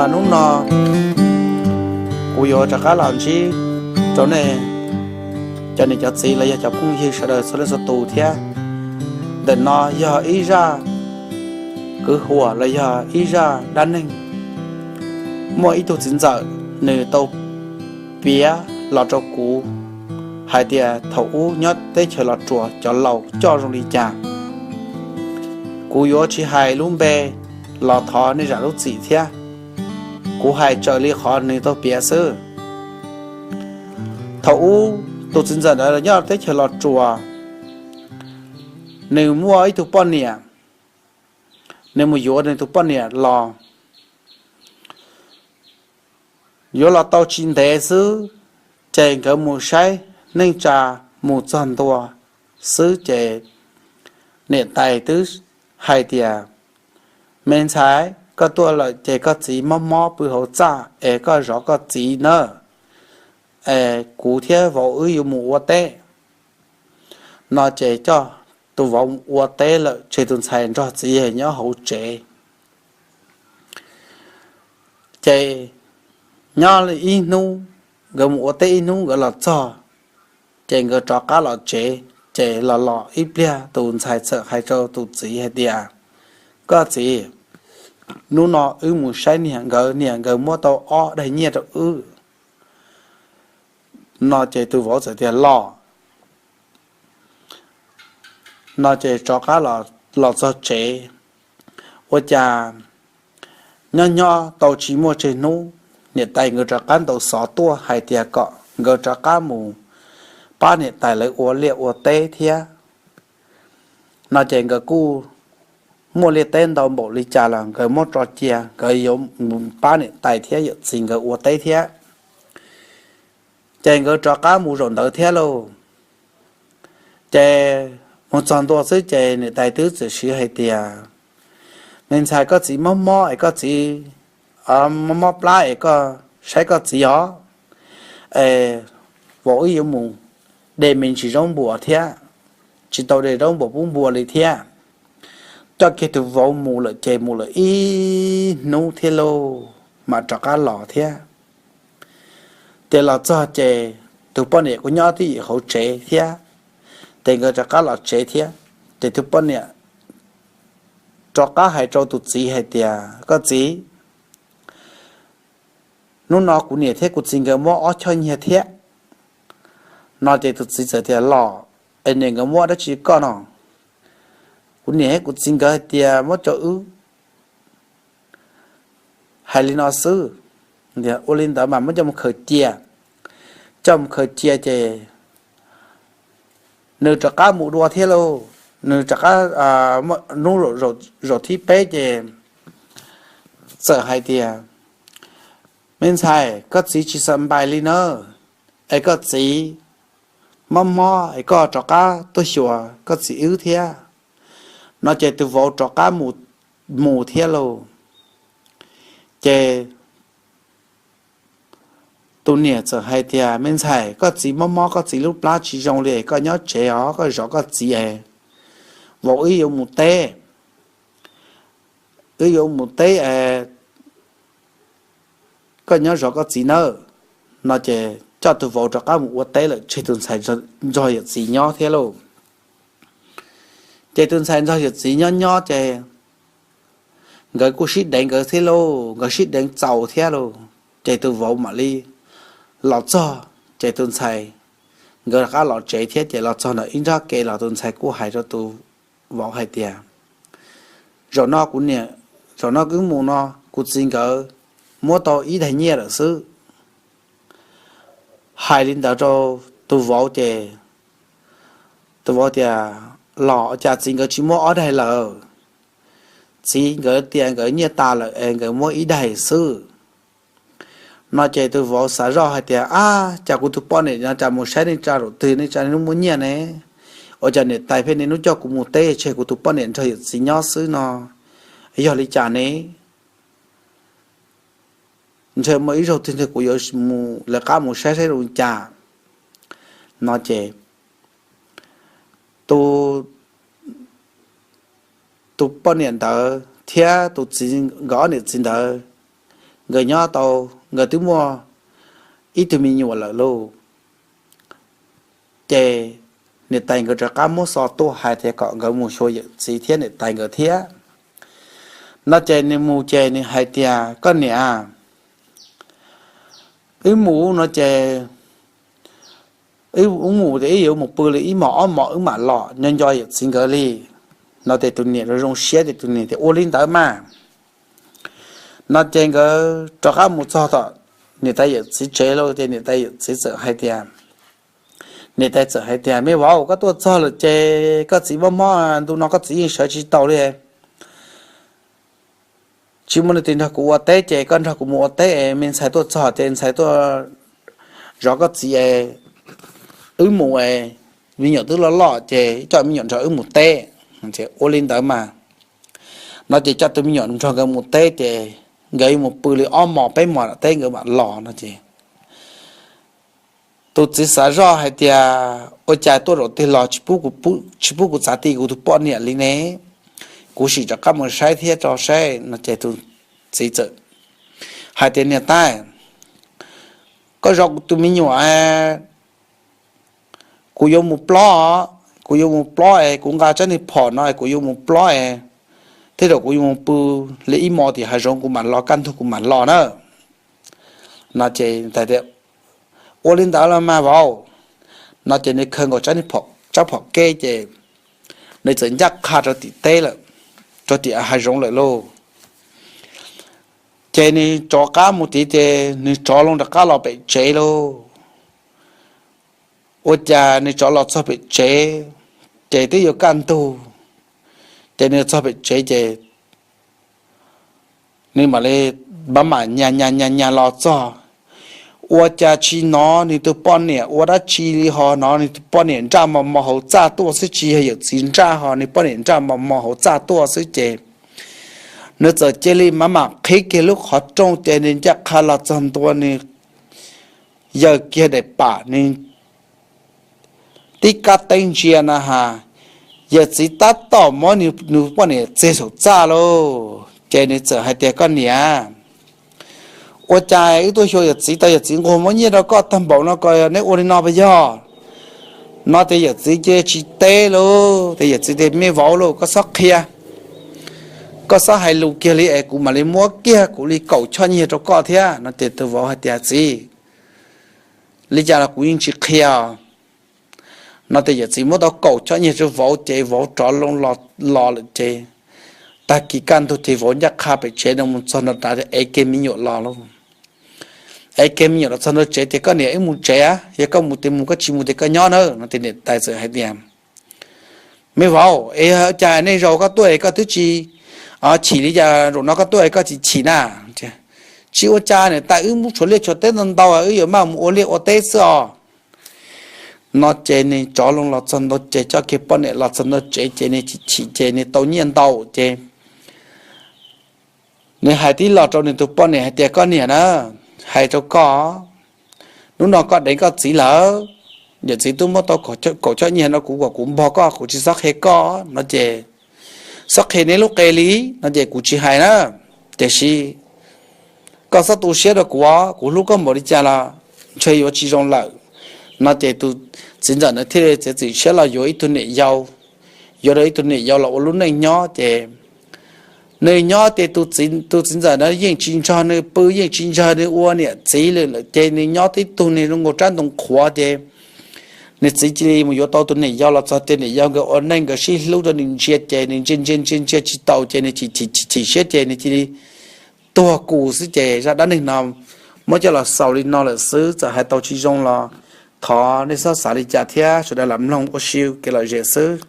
Hnub no kuv yuav rov qab los ntsib rau nej cov niam cov txiv los yog cov phooj ywg sawv daws txhua leej txhua tus thiab. Ntawm no yog ib zaj kwv huam los yog ib zaj dab neeg. Muaj ib tug txiv ntxawm, nws tau piav los rau kuv hais tias thaum ub nyob teb chaws Los Tsuas cov laus coj zoo li cas. Kuv yuav tsis hais lub npe los thov nej zam lub txim thiab. Kuv hais raws li qhov nws tau piav xwb. Thaum ub tus txiv ntxawm ntawd nyob teb chaws Los Tsuas, nws muaj ib tug poj niam, nws mus yuav nws tus poj niam los. Yuav los tau tsis ntev xwb, ces nkawd mus saib neej tsa, mus txog ntua xwb ces niam tais twb hais tias, me ntxhais, koj tuaj lawm ces koj txiv mob mob pw hauv txaj es koj zov koj txiv nawb, es kuv thiab vauv wb yuav mus ua teb. No ces coj tus vauv ua teb lawm, tseg tus ntxhais nrog txiv nyob hauv tsev. Ces nyob ib hnub, nkawd mus ua teb ib hnub nkawd los txog, ces nkawd rov qab los tsev. Ces los los ib pliag tus ntxhais txawm hais rau tus txiv hais tias, koj txiv, hnub no wb mus saib niam nkawd, niam nkawd muab tau ob daim nyiaj rau wb. No ces tus vauv txawm tias los. No ces rov qab los txog tsev, ua cas nyob nyob tau tsis muaj tsawg hnub, niam tais nkawd rov qab ntaus xov tuaj hais tias kom nkawd rov qab mus pab niam tais lawv ua liaj ua teb thiab. No ces nkawd kuj muaj liaj teb ntau npaum li cas los nkawd muab tso cia, nkawd yuav mus pab niam tais thiab yawm txiv nkawd ua teb thiab. Ces nkawd rov qab mus zaum ntawd thiab lauj. Ces mus txog ntua xwb ces niam tais twb txawm siv hais tias, me ntxhais, koj txiv mob mob es koj txiv mob mob plab es koj saib koj txiv os, es vauv wb yuav mus de me ntsis zaub npua thiab, tsis tau de zaub npua pub npua li thiab. Coj kiag tus vauv mus lawm ces mus lawm ib hnub thiab lauj, mam rov qab los thiab. Ces los txog ces tus poj niam kuj nyob twj ywm hauv tsev thiab, ces nkawd rov qab los tsev thiab. Ces tus poj niam rov qab hais rau tus txiv hais tias, koj txiv, hnub no kuv niam thiab kuv txiv nkawd muab ob choj nyiaj thiab. No ces tus txiv txawm tias, los, es niam nkawd muab dab tsi koj no? Kuv niam thiab kuv txiv nkawd hais tias muab rau wb. Hais li no xwb, ua li ntawd mas muab coj mus khaws cia. Coj mus khaws cia ces nws rov qab mus dua thiab lauj. Nws rov qab, hnub zaum thib peb ces txawm hais tias, me ntxhais, koj txiv tsis xa npais li na, es koj txiv mob mob es koj rov qab tuaj xyuas koj txiv wb thiab. No ces tus vauv rov qab mus thiab lauj. Ces tus niam txawm hais tias, me ntxhais, koj txiv mob mob, koj txiv lub plab tsis zoo li, koj nyob tsev os, koj zov koj txiv es vauv wb yuav mus teb, wb yuav mus teb es koj nyob zov koj txiv nawb. No ces coj tus vauv rov qab mus ua teb lawm, tseg tus ntxhais nrog yawm txiv nyob thiab lauj. Ces tus ntxhais nrog yawm txiv nyob nyob ces nkawd kuj sib deev nkawd thiab lauj, nkawd sib deev txaus thiab lauj. Ces tus vauv mam li los txog, ces tus ntxhais, nkawd rov qab los tsev thiab ces los txog ntawm ib nrab ke los tus ntxhais kuj hais rau tus vauv hais tias, zaum no kuv niam, zaum no wb mus no, kuv txiv nkawd muab tau ib daig nyiaj lawm xwb. Hais li ntawd rau tus vauv ces tus vauv tias, los cas txiv nkawd tsis muab ob daig lawm? Txiv nkawd tias nkawd nyiaj tas lawm es nkawd muab ib daig xwb. No ces tus vauv xav zoj hais tias, ab, cas kuv tus poj niam no cas mus saib neej tsa zaum twg, neej tsa niaj hnub muaj nyiaj ne? Ua cas niam tais pheej niaj hnub coj kuv mus teb, tseg kuv tus poj niam nrog yawm txiv nyob xwb no, yog li cas ne? Ntshe muaj ib zaug twg ntshe kuv yuav mus lawv qab mus saib saib zoo li cas. No ces tus tus poj niam ntawd thiab tus txiv, nkawd ob niam txiv ntawd nkawd nyob tau, nkawd twb muaj ib tug me nyuam lawm lauj. Ces niam tais nkawd rov qab muab xov tuaj hais tias kom nkawd mus xyuas yawm txiv thiab niam tais nkawd thiab. No ces nws mus ces nws hais tias, koj niam, wb mus no ces wb mus ces wb yuav mus pw li ib hmos ob hmos wb mam los nco nco yawm txiv nkawd li. No ces tus niam zoo zoo siab ces tus niam tias ua li ntawd mas. No ces nkawd rov qab mus txog tom niam tais yawm txiv tsev lawm ces niam tais yawm txiv txawm hais tias, niam tais txawm hais tias, me vauv, koj tuaj txog lawm ces koj txiv mob mob ntu no koj txiv yeej sawv tsis tau li. Tsis muaj leej twg nrog kuv ua teb ces koj nrog kuv mus ua teb es me ntxhais tuaj txog ces ntxhais tuaj zov koj txiv es wb mus es me nyuam twb loj loj ces coj me nyuam nrog wb mus teb. Ua li ntawd mas. No ces coj tus me nyuam nrog nkawd mus teb ces nkawd yuav mus pw li ob hmos peb hmos teb nkawd mam los no ces tus txiv xav zoj hais tias, ua cas tuaj zaum twg los tsis pub kuv txav ti kuv tus poj niam li ne? Kuv sim rov qab mus saib thiab tso saib no ces tus txiv txawm hais tias, niam tais, koj zov kuv tus me nyuam, kuv yuav mus plob, kuv yuav mus plob es kuv nqa tsab niag phom no es kuv yuav mus plob es tej zaum kuv yuav mus pw li ib hmos tim hav zoov kuv mam los, kaj ntug kuv mam los na. No ces tias, ua li ntawd los mas vauv. No ces nws khaws nkaus tsab phom keb ces nws txawm ncaj qha rau tim teb lawm, rau tim hav zoov lawm lauj. Ces nws rov qab mus tid ces nws rov loo rov qab los pem tsev lauj. Ua cas nws rov los txog pem tsev ces twb yuav kaj ntug, ces nws txog pem tsev ces nws mam li maj mam nyas nyas nyas nyas los txog. Ua cas tsis hnov nws tus poj niam ua dab tsi li, ho hnov nws tus poj niam nraj mos mos hauv txaj tuaj xwb, tsis yog yawm txiv nraj, ho nws poj niam nraj mos mos hauv txaj tuaj xwb ces nws txawm cia li maj mam qhib kiag lub qhov rooj ces nws ncaj qha los txog ntua nws yawm kiag daim pam nws tib kab teeb ntsia na has, yawm txiv tab tom muab nws poj niam txiag saum txaj lauj. Ces nws txawm hais tias, koj niam, ua cas wb tuaj xyuas yawm txiv tau yawm txiv nquag muab nyiaj rau koj tag npaum no ko, neb ua li no puas yog? No ces yawm txiv cia tsis teb lauj, ces yawm txiv tias, me vauv lauj, koj txhob qhia, koj txhob hais lus kiag li es kuv mam li muab kiag kuv li kaum choj nyiaj rau koj thiab. No ces tus vauv hais tias, txiv, li cas los kuv yeej tsis qhia. No ces yawm txiv muab tau kaum choj nyiaj rau vauv ces vauv rov loo los lawm ces tag kis kaj ntug ces vauv ncaj qha pem tsev no mus txog nram ev kiag me nyuam los lauj. Ev kiag me nyuam los txog ntua tsev tias, koj niam, wb mus tsev, yog koj mus ces mus, koj tsis mus ces koj nyob na. No ces niam tais txawm hais tias, me vauv, es cas nej zaum koj tuaj es koj twb tsis chim li cas, zaum no koj tuaj es koj tsis chim na? Tsis ua cas niam tais, wb muab tshuav liaj tshuav teb ntau ntau, wb yuav maj mus ua liaj ua teb xwb os. No ces nws rov loo los txog ntua ces coj kiag poj niam los txog ntua tsev ces nws chim chim ces nws tau nyiaj ntau ces nws hais tib los rau nws tus poj niam hais tias, koj niam na, hais rau koj, hnub no koj deev koj txiv lawm, yawm txiv twb muab tau kaum choj nyiaj no kuv kom kuv npog koj, kuv tsis txhob qhia koj. No ces txhob qhia neb lub qe li, no ces kuv tsis hais na, tiam sis koj txhob tu siab rau kuv, kuv hlub koj npaum li cas los ntshe yuav tsis zoo lawm. No ces tus txiv ntxawm na thiaj li txiav txim siab los yuav ib tug niam yau, yuav rau ib tug niam yau los ua lub neej nyob ces nws nyob ces tus txiv ntxawm na yeej tsis nrog nws pw, yeej tsis nrog nws ua niam txiv li lawm ces nws nyob tib tug nws zoo nkaus rab ntoo qhuav ces nws txiv cia li mus yuav tau tus niam yau los txog ces niam yau nkawd ua neej nkawd sib hlub rau nws ntsia ces nws ntsia ntsia ntsia ntsia tsis tau ces nws chim chim siab ces nws cia li tuag kus xwb ces zaj dab neeg no muab coj los xaus li no lawm xwb, txawm hais tau tsis zoo los thov nej txhob xav li cas thiab sawv daws lam mloog ua si kev lom zem xwb.